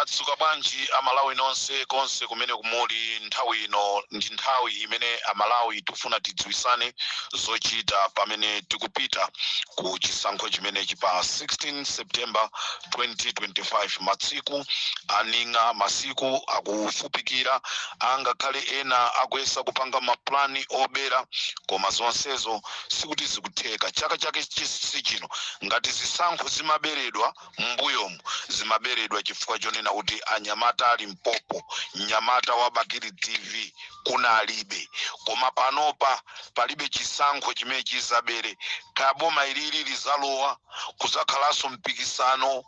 Mwadzuka bwanji Amalawi nonse konse kumene kumuli? Nthawi ino ndi nthawi imene Amalawi tikufuna tidziwisane zochita pamene tikupita ku chisankho chimenechi pa 16 September 2025. Matsiku aning'a, masiku akufupikira. Angakhale ena akuyesa kupanga mapulani obera, koma zonsezo sikuti zikutheka. Chaka chake si chino. Ngati zisankho zimaberedwa m'mbuyomu, zimaberedwa chifukwa chonena kuti anyamata a Limpopo, mnyamata wa Bakili TV kunalibe. Koma panopa palibe chisankho chimene chizabere. Kaya boma ilili lizalowa, kuzakhalanso mpikisano.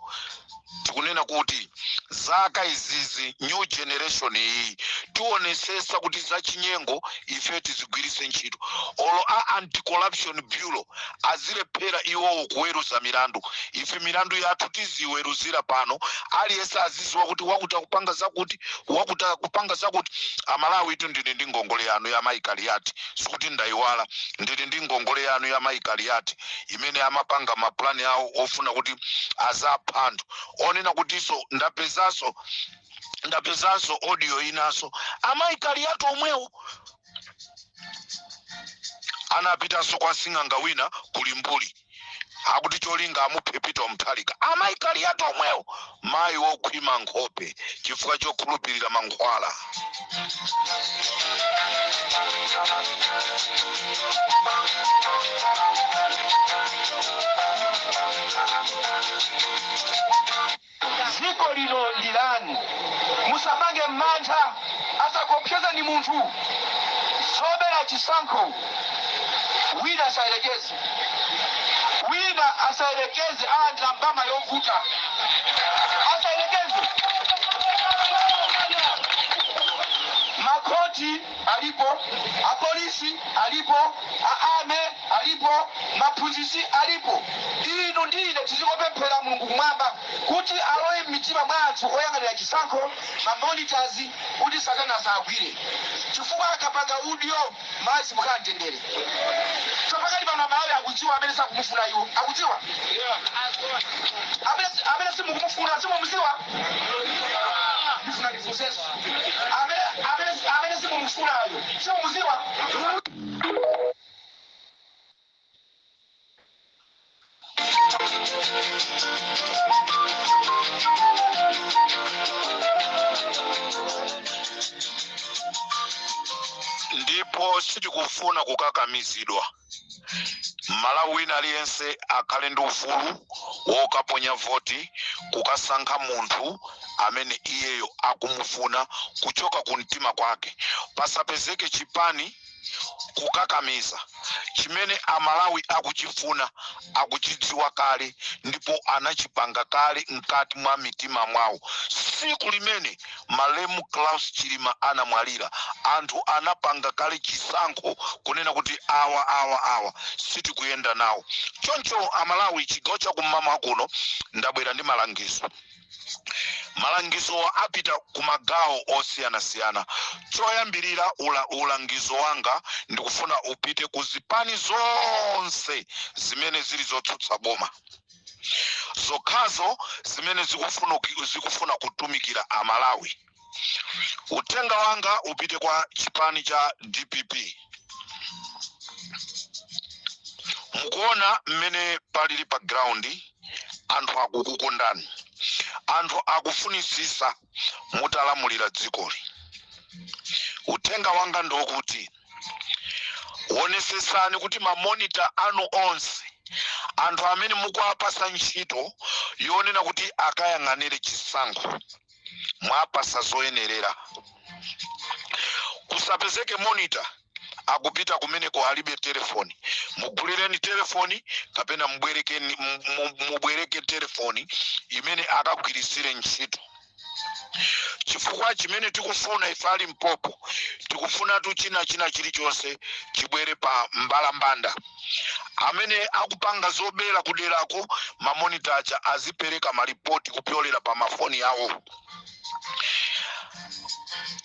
Tikunena kuti zaka izizi, new generation iyi, tionesesa kuti zachinyengo ife tizigwiritse ntchito. Olo a Anti-Corruption Bureau azilephera iwowo kuweruza milandu, ife milandu yathu tiziweruzira pano. Aliyense aziziwa kuti wakuti akupanga zakuti, wakuti akupanga zakuti. Amalawi itu, ndili ndi ngongole yanu ya Mai Kaliati. Sikuti ndayiwala, ndili ndi ngongole yanu ya Mai Kaliati imene amapanga mapulani awo ofuna kuti azapha anthu. Onena kutinso ndapezanso audio inanso, amayi Kaliati omwewo anapitanso kwa sing'anga wina kulimbuli, akuti cholinga amuphe Peter Mutharika. Amayi Kaliati omwewo, mayi wokhwima nkhope chifukwa chokhulupirira mankhwala. Dziko lino ndi lanu, musapange mantha, asakuopsezeni munthu. Zobera chisankho wina asayerekeze, wina asayerekeze, alandira mbama yovuta, asayerekeze. Makhoti alipo, apolisi alipo, a army alipo, maphunzitsi alipo. Inu ndi ine tizikopemphera Mulungu kumwamba kuti alowe m'mitima mwa anthu oyang'anira chisankho, ma monitors, kuti Satana asagwire, chifukwa akapanga udyo Malawi simukhala mtendere. So pakali pano Amalawi akudziwa amene sakumufuna iwo, akudziwa amene simukumufuna, simumuziwa. Ndifuna ndifunsenso, amene simumufunayo simumuziwa? Ndipo sitikufuna kukakamizidwa. Malawi wina aliyense akhale ndi ufulu wokaponya voti, kukasankha munthu amene iyeyo akumufuna kuchoka ku mtima kwake. Pasapezeke chipani kukakamiza. Chimene Amalawi akuchifuna akuchidziwa kale ndipo anachipanga kale mkati mwa mitima mwawo. Siku limene malemu Klaus Chilima anamwalira, anthu anapanga kale chisankho kunena kuti awa, awa, awa sitikuyenda nawo. Choncho Amalawi, chigawo chakummawa kuno ndabwera ndi malangizo. Malangizowa apita ku magawo osiyanasiyana. Choyambirira, ulangizo wanga ndikufuna upite ku zipani zonse zimene zili zotsutsa boma, zokhazo zimene zikufuna kutumikira Amalawi. Uthenga wanga upite kwa chipani cha DPP. Mukuona mmene palili pa ground, anthu akukukondani, anthu akufunisisa mutalamulira dzikoli. Uthenga wanga ndiokuti wonesesani kuti ma monitor anu onse, anthu amene mukuwapasa ntchito yonena kuti akayang'anire chisankho, mwapasa zoyenerera. Kusapezeke monitor akupita kumeneko alibe telefoni. Mugulireni telefoni kapena mubwereke telefoni imene akagwirisire ntchito, chifukwa chimene tikufuna ife a Limpopo, tikufunatu china chilichonse chibwere pa mbalambanda. Amene akupanga zobera kuderako, ma monitor aja azipereka malipoti kupyolera pa mafoni awo.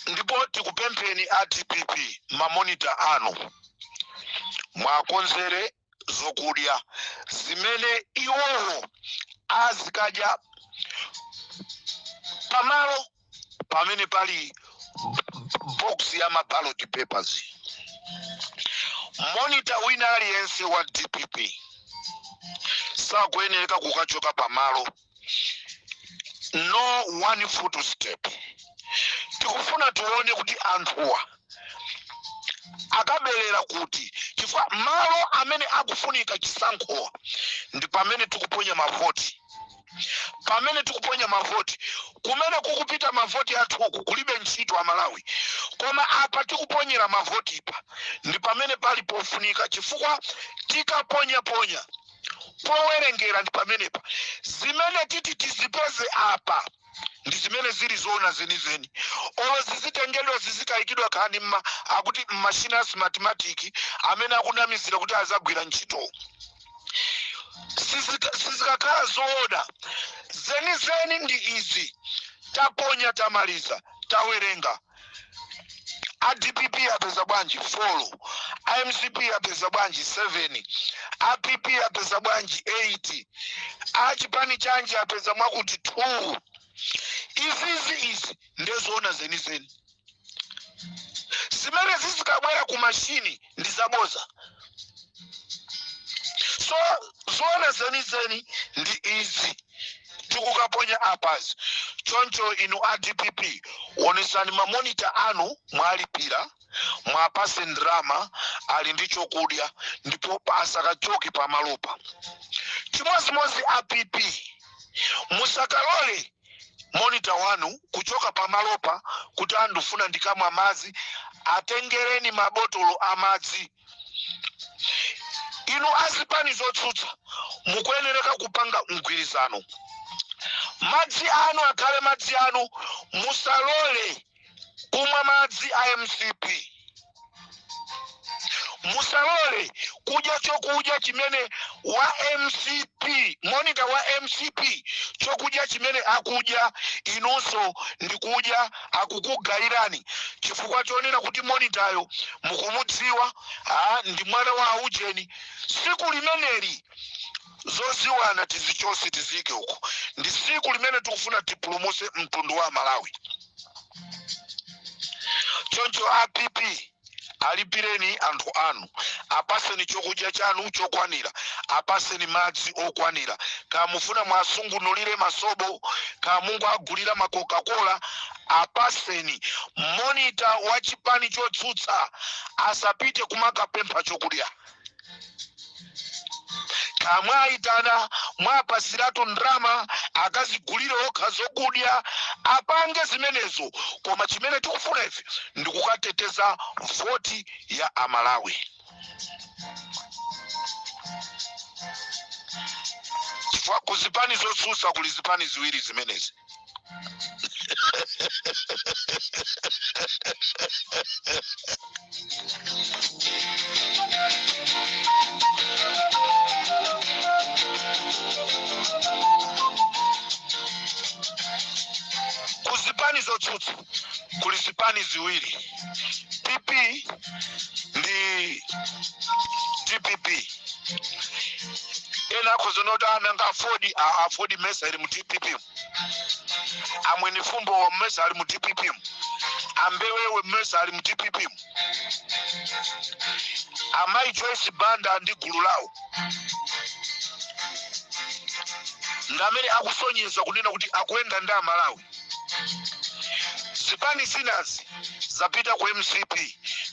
Ndipo tikupempheni a DPP, ma monitor anu mwakonzere zokudya zimene iwowo azikadya. Pamalo pamene pali box ya ma ballot papers, monitor wina aliyense wa DPP sakuyenereka kukachoka pamalo, no one foot step. Tikufuna tione kuti anthuwa akabelera kuti, chifukwa malo amene akufunika chisankhowa ndi pamene tikuponya mavoti. Pamene tikuponya mavoti, kumene kukupita mavoti athuku kulibe ntchito Amalawi, koma apa tikuponyera mavoti pa ndi pamene pali pofunika, chifukwa tikaponyaponya powerengera ndi pamenepa. Zimene titi tizipeze apa ndi zimene zili zoona zenizeni, olo zizitengedwa zizikayikidwa khani mma akuti mmashina a Smartmatic amene akunamizira kuti azagwira ntchito, sizikakhala zoona zenizeni. Ndi izi taponya, tamaliza, tawerenga. A DPP apeza bwanji? 4. A MCP apeza bwanji? 7. A PP apeza bwanji? 8. A chipani chanji apeza mwakuti? 2. Izizi, izi ndezoona zenizeni. Zimene zizikabwera ku mashini ndi zaboza. So zoona zenizeni ndi izi tikukaponya apazi. Choncho inu a DPP, onesani ma monitor anu mwalipira, mwapase ndrama, ali ndi chokudya, ndipo asakachoke pamalopa. Chimozimozi a PP, musakalole monitor wanu kuchoka pamalopa kuti andifuna ndikamwa madzi. Atengereni mabotolo amadzi. Inu azipani zotsutsa mukuyenereka kupanga mgwirizano. Madzi anu akhale madzi anu, musalole kumwa madzi a MCP, musalole kudya chokudya chimene wa MCP, monitor wa MCP, chokudya chimene akudya inunso ndikudya, akukugayirani chifukwa chonena kuti monitor yo mukumudziwa, ndi mwana wa aujeni. Siku limeneli zoziwana tizichose, tizike uko. Ndi siku limene tikufuna tipulumuse mtundu wa Malawi. Choncho a PP, alipireni anthu anu, apaseni chokudya chanu chokwanira, apaseni madzi okwanira. Kamufuna mwasungunulire masobo, kamungu agulira ma Coca-Cola, apaseni. Monitor wa chipani chotsutsa asapite kumakapempha chokudya. Kamwayitana, mwapasiratu ndrama, akazigulire okha zokudya, apange zimenezo. Koma chimene tikufuna ife ndikukateteza voti ya Amalawi, chifukwa kuzipani zotsutsa kuli zipani ziwiri zimenezi. Kuzipani zotsutsa kuli zipani ziwiri, PP ndi DPP. Ena akhozonota ananga AFORD. AFORD mesa ili mu DPP? Amweni fumbo wa mmesa ali mu DPP? Ambewewe mmesa ali mu DPP? Amayi Joyce Banda ndi gulu lawo ngamene akusonyeza kunena kuti akuyenda ndi Amalawi. Zipani zinazi zapita ku MCP,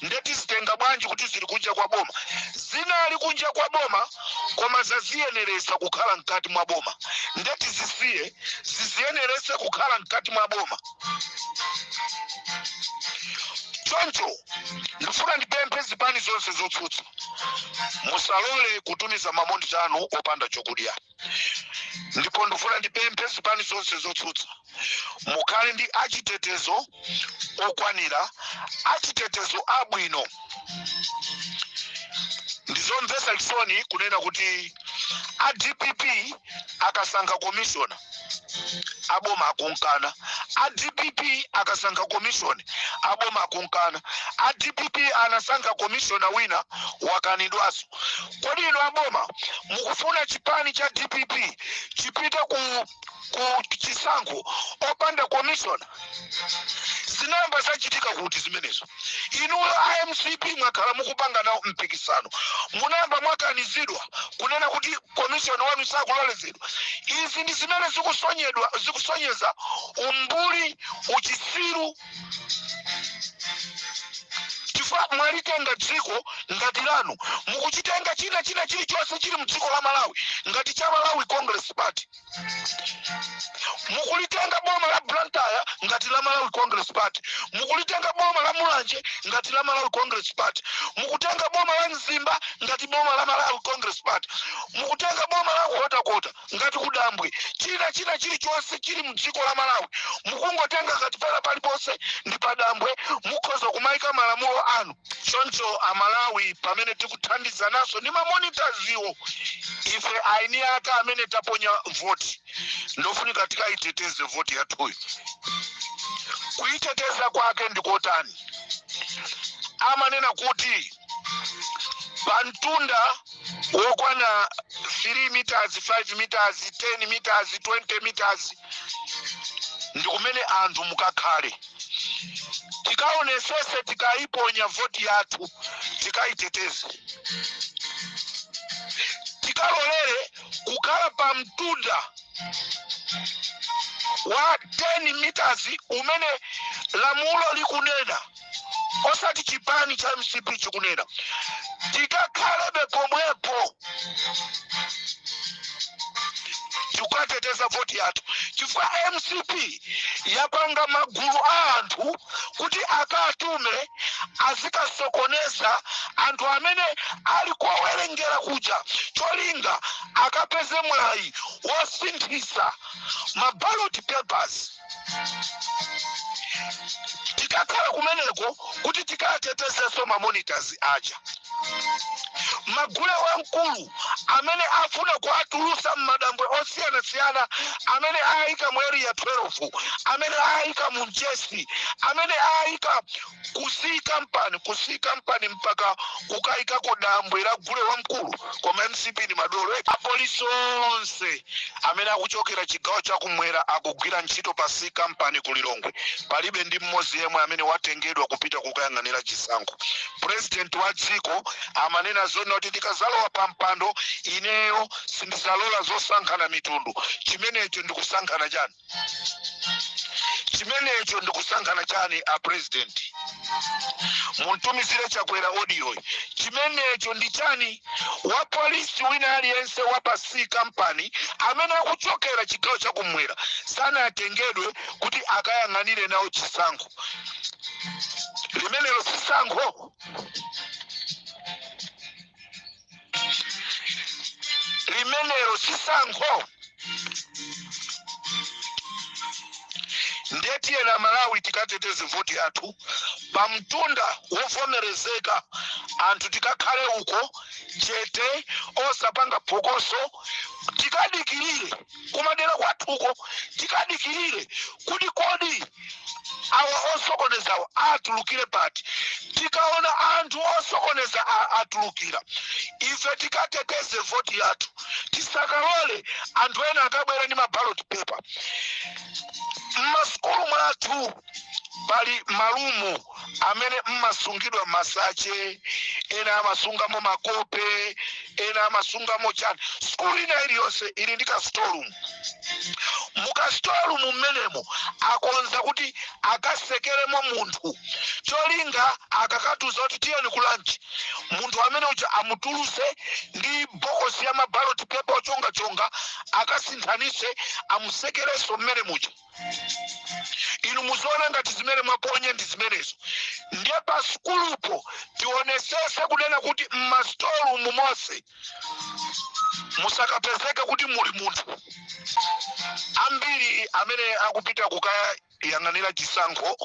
ndeti zitenga bwanji kuti zili kunja kwa boma? Zinali kunja kwa boma, koma zaziyeneresa kukhala mkati mwa boma. Ndeti zisiye ziziyenerese kukhala mkati mwa boma. Choncho ndifuna ndipemphe zipani zonse zotsutsa, musalole kutumiza ma monitor anu opanda chokudya. Ndipo ndifuna ndipemphe zipani zonse zotsutsa, mukhale ndi achitetezo okwanira, achitetezo abwino. Ndizomvetsa chisoni kunena kuti a DPP akasankha commissioner, aboma akunkana. A DPP akasankha commission, aboma akunkana. A DPP anasankha commissioner wina, wakanidwaso. Kodi inu aboma mukufuna chipani cha DPP chipite ku chisankho opanda commissioner? Zinayamba zachitika kuti zimenezo? Inuyo a MCP mwakhala mukupanga nawo mpikisano, munayamba mwakanizidwa kunena kuti commissioner wanu sakulolezedwa? Izi ndi zimene zikusonyeza umbuli, uchisiru, chifukwa mwalitenga dziko ngati lanu. Mukuchitenga china chilichonse chili mdziko la Malawi ngati cha Malawi Congress Party. Mukulitenga boma la Blantyre ngati la Malawi Congress Party, mukulitenga boma la Mulanje ngati la Malawi Congress Party, mukutenga boma la Mzimba ngati boma la Malawi Congress Party, mukutenga boma la Nkhotakota ngati kudambwe. China chilichonse chili mdziko la Malawi mukungotenga ngati pena paliponse ndi padambwe, mukhoza kumayika malamulo anu. Choncho Amalawi, pamene tikuthandizananso ndi ma monitors iwo, ife aini ake amene taponya voti, ndofunika tikayiteteze voti yathuyo. Kuyiteteza kwake ndikotani? Amanena kuti pamtunda wokwana 3 meters, 5 meters, 10 meters, 20 meters ndi kumene anthu mukakhale. Tikaonesese, tikayiponya voti yathu, tikayiteteze, tikalolere kukhala pa mtunda wa 10 meters umene lamulo likunena, osati chipani cha MCP chikunena. Tikakhalebe pomwepo tikukateteza voti yathu, chifukwa MCP yapanga magulu a anthu kuti akatume azikasokoneza anthu amene ali kowerengera kuja, cholinga akapeze mwayi wosinthisa ma ballot papers. Tikakhala kumeneko kuti tikatetezenso ma monitors aja, magule wamkulu amene afuna kuatulusa m'madambwe osiyanasiyana amene ayika mu Area 12, amene ayika mu Mchesi, amene ayika ku C Company, ku C Company mpaka kukayikako dambwe la gule wamkulu. Koma MCP ni madolo. Apolisi onse amene akuchokera chigawo chakumwera akugwira ntchito pa C Company ku Lilongwe. Palibe ndi mmodzi yemwe amene watengedwa kupita kukayang'anira chisankho. President wa dziko amanena zona kuti ndikazalowa pa mpando ineyo sindizalola zosankhana mitundu. Chimenecho ndikusankhana chani? Chimenecho ndikusankhana chani? A president, muntumizire Chakwera audio. Chimenecho ndi chani? Wa polisi wina aliyense wa pa C Company amene akuchokera chigawo chakumwera sanatengedwe kuti akayang'anire nawo chisankho. Limenelo sisankho? Limenelo sisankho? Ndiye tiyena Malawi tikateteze voti yathu pamtunda wovomerezeka. Anthu tikakhale uko chete, osapanga phokoso. Tikadikirire kumadera kwathuko, tikadikirire kuti kodi awa osokonezawo atulukire pati. Tikaona anthu osokoneza atulukira, ife tikateteze voti yathu. Tisakalole anthu ena akabwera ndi ma ballot paper. Mmasukulu mwathu pali malumu amene mmasungidwa masache, ena amasungamo makope, ena amasungamo chani. Sukulu ina iliyonse ili ndi ka storeroom. Muka storeroom mmenemo akonza kuti akasekeremo munthu, cholinga akakatuza kuti tiyeni ku lunch, munthu amene uja amutuluse ndi bokosi ya ma ballot paper ochongachonga, akasinthanise, amusekerenso mmene muja. Inu muziona ngati zimene mwaponya ndi zimenezo. Ndiye pa sukulupo tionesese kunena kuti mma storeroom monse musakapezeke kuti muli munthu. Ambiri amene akupita kukaya Amakayang'anira chisankho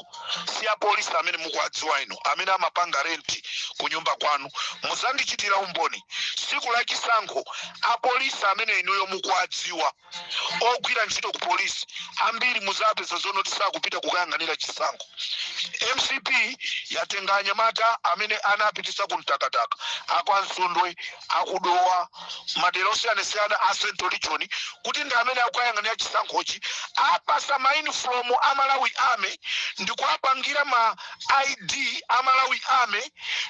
si apolisi amene mukuwadziwa inu, amene amapanga rent ku nyumba kwanu. Muzandichitira umboni tsiku la chisankho. Apolisi amene inuyo mukuwadziwa, ogwira ntchito ku polisi ambiri, muzapeza zonoti sakupita kukayang'anira chisankho. MCP yatenga anyamata amene anapitisa ku Mtakataka, akwaNsundwe, akuDowa, madera osiyanasiyana a Central Region, kuti ndi amene akukayang'anira chisankhochi. Apasa ma uniform a Malawi Army, ndikuapangira ma ID a Malawi Army,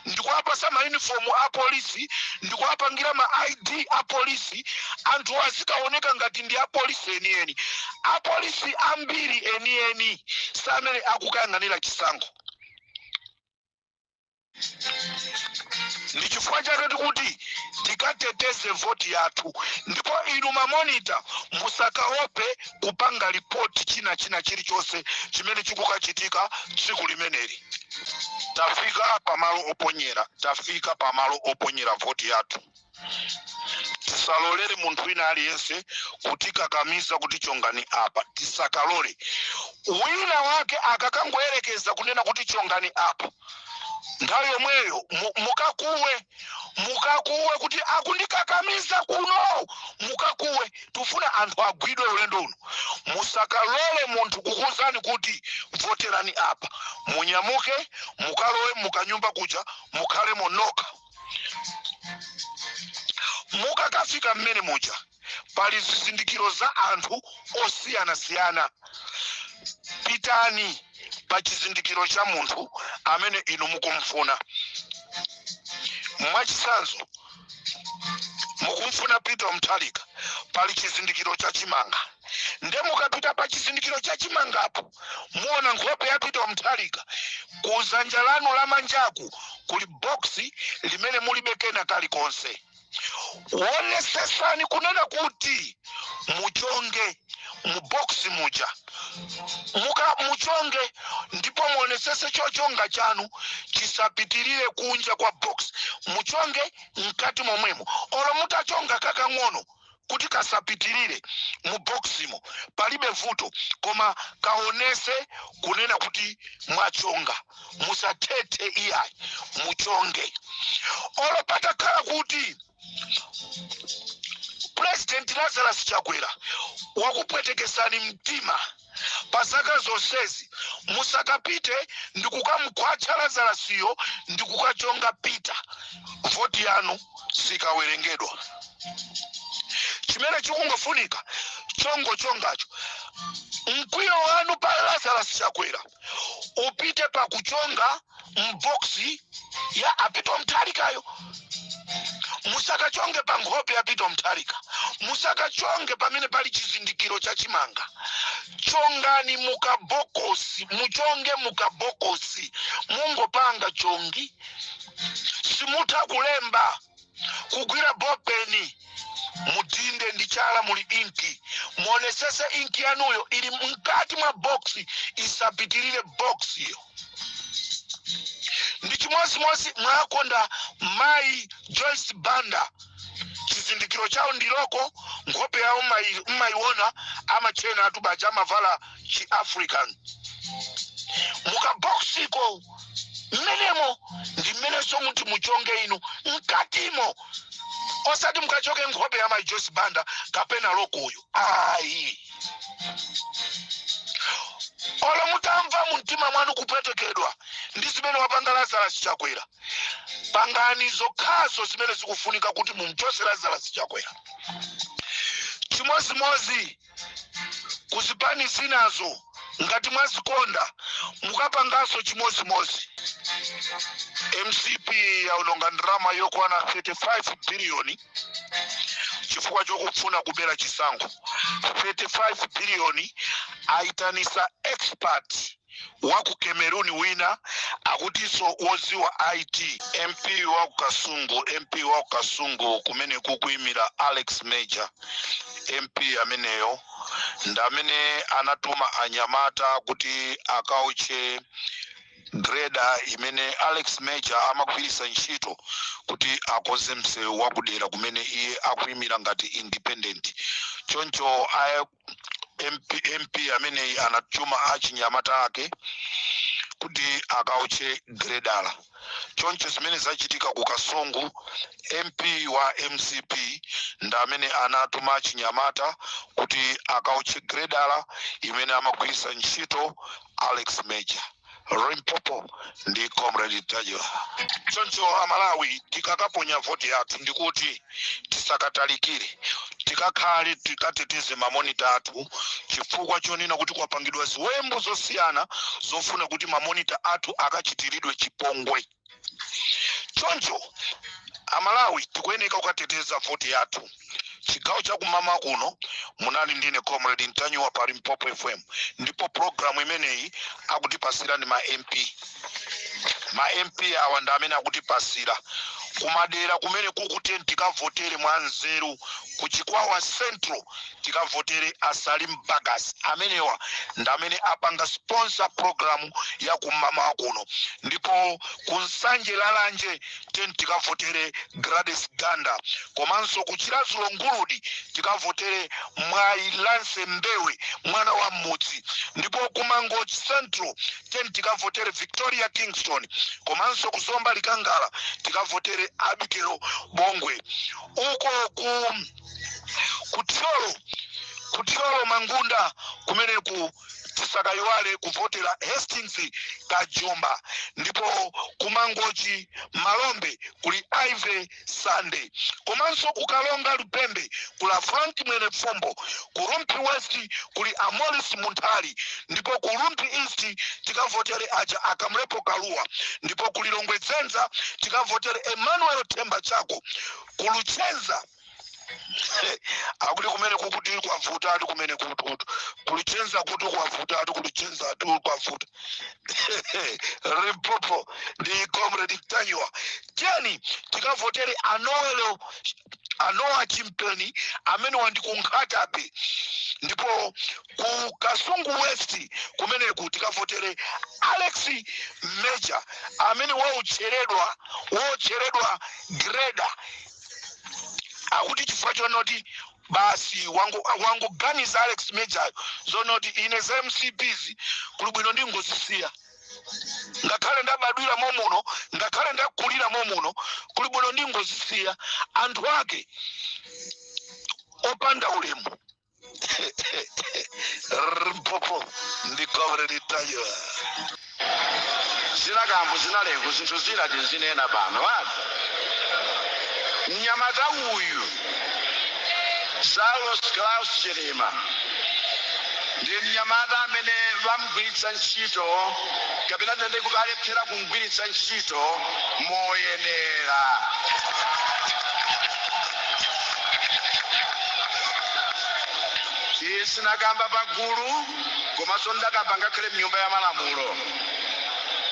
ndikuapasa ma uniform a polisi, ndikuapangira ma ID a polisi. Anthu azikaoneka ngati ndi apolisi enieni. Apolisi ambiri enieni samene akukayang'anira chisankho. Ndi chifukwa chake tikuti tikateteze voti yathu. Ndipo inu ma monitor, musakaope kupanga report china chilichonse chimene chikukachitika tsiku limeneli. Tafika pamalo oponyera, tafika pamalo oponyera voti yathu. Tisalolere munthu wina aliyense kutikakamiza kuti chongani apa. Tisakalole wina wake akakangoyerekeza kunena kuti chongani apa, nthawi yomweyo mukakuwe, mukakuwe kuti akundikakamiza kuno, mukakuwe. Tifuna anthu agwidwe ulendo uno. Musakalole munthu kukuwuzani kuti voterani apa. Munyamuke, mukalowe mukanyumba kuja, mukhale monoka. Mukakafika mmene muja, pali zizindikiro za anthu osiyanasiyana. Pitani pa chizindikiro cha munthu amene inu mukumfuna. Mwachitsanzo, mukumfuna Peter Mutharika, pali chizindikiro cha chimanga. Nde mukapita pa chizindikiro cha chimangapo, muona nkhope ya Peter Mutharika. Kuzanja lanu lamanjaku kuli boksi limene mulibe kena kalikonse. Wonesesani kunena kuti muchonge mu boksi muja, muka muchonge, ndipo muonesese chochonga chanu chisapitirire kunja kwa box. Muchonge mkati momwemo. Olo mutachonga kakang'ono kuti kasapitirire mu boximo, palibe vuto, koma kaonese kunena kuti mwachonga. Musathethe iyayi, muchonge. Olo patakhala kuti President Lazarus Chakwera wakupwetekesani mtima pa zaka zonsezi, musakapite ndikukamkhwacha Lazarasiyo ndikukachonga Peter. Voti yanu sikawerengedwa. Chimene chikungofunika, chongochongacho. Mkwiyo wanu pa Lazarus Chakwera upite pakuchonga m'boksi ya a Peter Mutharikayo. Musakachonge pa nkhope ya Peter Mutharika, musakachonge pamene pali chizindikiro cha chimanga. Chongani mukabokosi, muchonge mukabokosi. Mungopanga chongi. Simutha kulemba, kugwira bopeni, mudinde ndi chala. Muli inki, muonesese inki yanuyo ili mkati mwa box, isapitirire box iyo. Ndi chimozimozi mwakonda mayi Joyce Banda, chizindikiro chawo ndi logo, nkhope yawo mmayiona, amachena atubaja, amavala chi African. Mukaboksiko mmenemo ndi mmenenso muti muchonge inu mkatimo, osati mukachoke nkhope ya mayi Joyce Banda kapena logoyo, ayi. Olo mutamva mu mtima mwanu kupwetekedwa ndi zimene wapanga Lazarus Chakwera, pangani zokhazo zimene zikufunika kuti mumchose Lazarus Chakwera. Chimozimozi kuzipani zinazo, ngati mwazikonda, mukapanganso chimozimozi. MCP yaononga ndalama yokwana 35 biliyoni chifukwa chokufuna kubera chisankho. 35 biliyoni. Ayitanisa expert wa ku Cameroon, wina akutinso woziwa IT. MP wa ku Kasungu, MP wa ku Kasungu kumene kukuyimira Alex Major, MP ameneyo ndi amene anatuma anyamata kuti akauche grader imene Alex Major amagwiritsa ntchito kuti akonze msewu wakudera kumene iye akuyimira ngati independent. Choncho MP ameneyi anatuma achinyamata ake kuti akaotche gredala. Choncho zimene zachitika ku Kasungu, MP wa MCP ndi amene anatuma achinyamata kuti akaotche gredala imene amagwiritsa ntchito Alex Major. Limpopo ndi Comrade Ntanyiwa. Choncho Amalawi, tikakaponya voti yathu, ndikuti tisakatalikire, tikakhale tikateteze ma monitor athu, chifukwa chonena kuti kwapangidwa ziwembu zosiyana zofuna kuti ma monitor athu akachitiridwe chipongwe. Choncho Amalawi, tikuyeneka kukateteza voti yathu chigawo chakumama kuno. Munali ndine Comrade Ntanyiwa pa Limpopo FM, ndipo programu imeneyi akutipasira ndi ma MP. Ma MP awa ndi amene akutipasira kumadera kumene kukuti tikavotere mwa nzeru. Ku Chikwawa Central tikavotere a Salim Bagas. Amenewa ndi amene apanga sponsor program ya kumama kuno. Ndipo ku Nsanje Lalanje ten tikavotere Gladys Ganda, komanso ku Chiradzulu Nguludi tikavotere Mwayi Lance Mbewe, mwana wa mmudzi. Ndipo ku Mangochi Central ten tikavotere Victoria Kingston, komanso ku Zomba Likangala tikavotere Abigail Bongwe. Uko ku kuThyolo Mangunda kumeneku tisakayiwale kuvotera Hastings Kajomba. Ndipo kuMangochi Malombe kuli Ive Sunday, komanso kuKalonga Lupembe kula Frank Mwene Fumbo, ku Rumphi West kuli Amoris Munthali, ndipo ku Rumphi East tikavotere aja Akamlepo Kaluwa, ndipo ku Lilongwe Dzenza tikavotere Emmanuel Themba Chako. Ku Luchenza akuti kumene kukuti kwavuta ati kumene kuti kuLuchenza kuti kwavuta ati kuLuchenza ati kwavuta. Limpopo ndi Comrade Ntanyiwa. Tiyeni tikavotere Anoelo Anoa Chimpeni amene wandi ku Nkhata Bay. Ndipo ku Kasungu West kumeneku tikavotere Alex Major amene wotcheredwa greda, akuti chifukwa chonoti basi wangoganiza Alex Major zonoti ine za MCPs kuli bwino ndingozisiya, ngakhale ndabadwira momuno, ngakhale ndakulira momuno, kuli bwino ndingozisiya, anthu ake opanda ulemu. Limpopo ndi Comrade Ntanyiwa. Zinakambo zinalengo zinthu zina tizinena pano ati mnyamata uyu Saulos Klaus Chilima ndi mnyamata amene vamugwiritsa ntchito kapena tende alephera kumugwiritsa ntchito moyenera. Isinakamba pagulu, komanso ndakamba ngakhale mnyumba ya malamulo,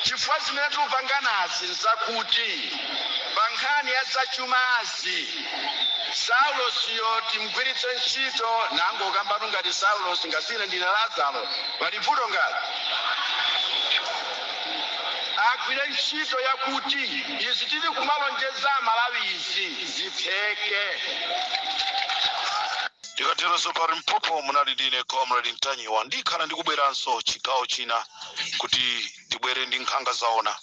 chifukwa zimene tikupanganazi nzakuti pa nkhani ya zachumazi Saulosiyo timugwiritse ntchito. Nangokambatu ngati Saulos, ngasine ndine Lazaro, pali vuto ngati agwire ntchito yakuti izi tili kumalonjeza Amalawi izi zitheke. Tikateronso pa Limpopo munali ndine Comrade Ntanyiwa. Ndikhala ndikubweranso chigawo china kuti ndibwere ndi nkhanga zaona.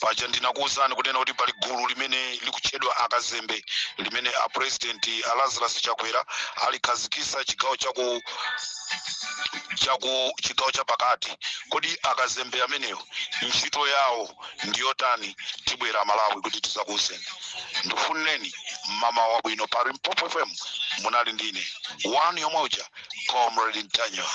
Paja ndinakuwuzani kunena kuti pali gulu limene likutchedwa akazembe limene a President a Lazarus Chakwera alikhazikisa chigawo chaku chigawo chapakati. Kodi akazembe amenewo ntchito yawo ndiyotani? Tibwera Malawi kuti tizakuwuzeni. Ndifunireni mama wabwino. Pa Limpopo FM munali ndine wanu yomwe uja, Comrade Ntanyiwa.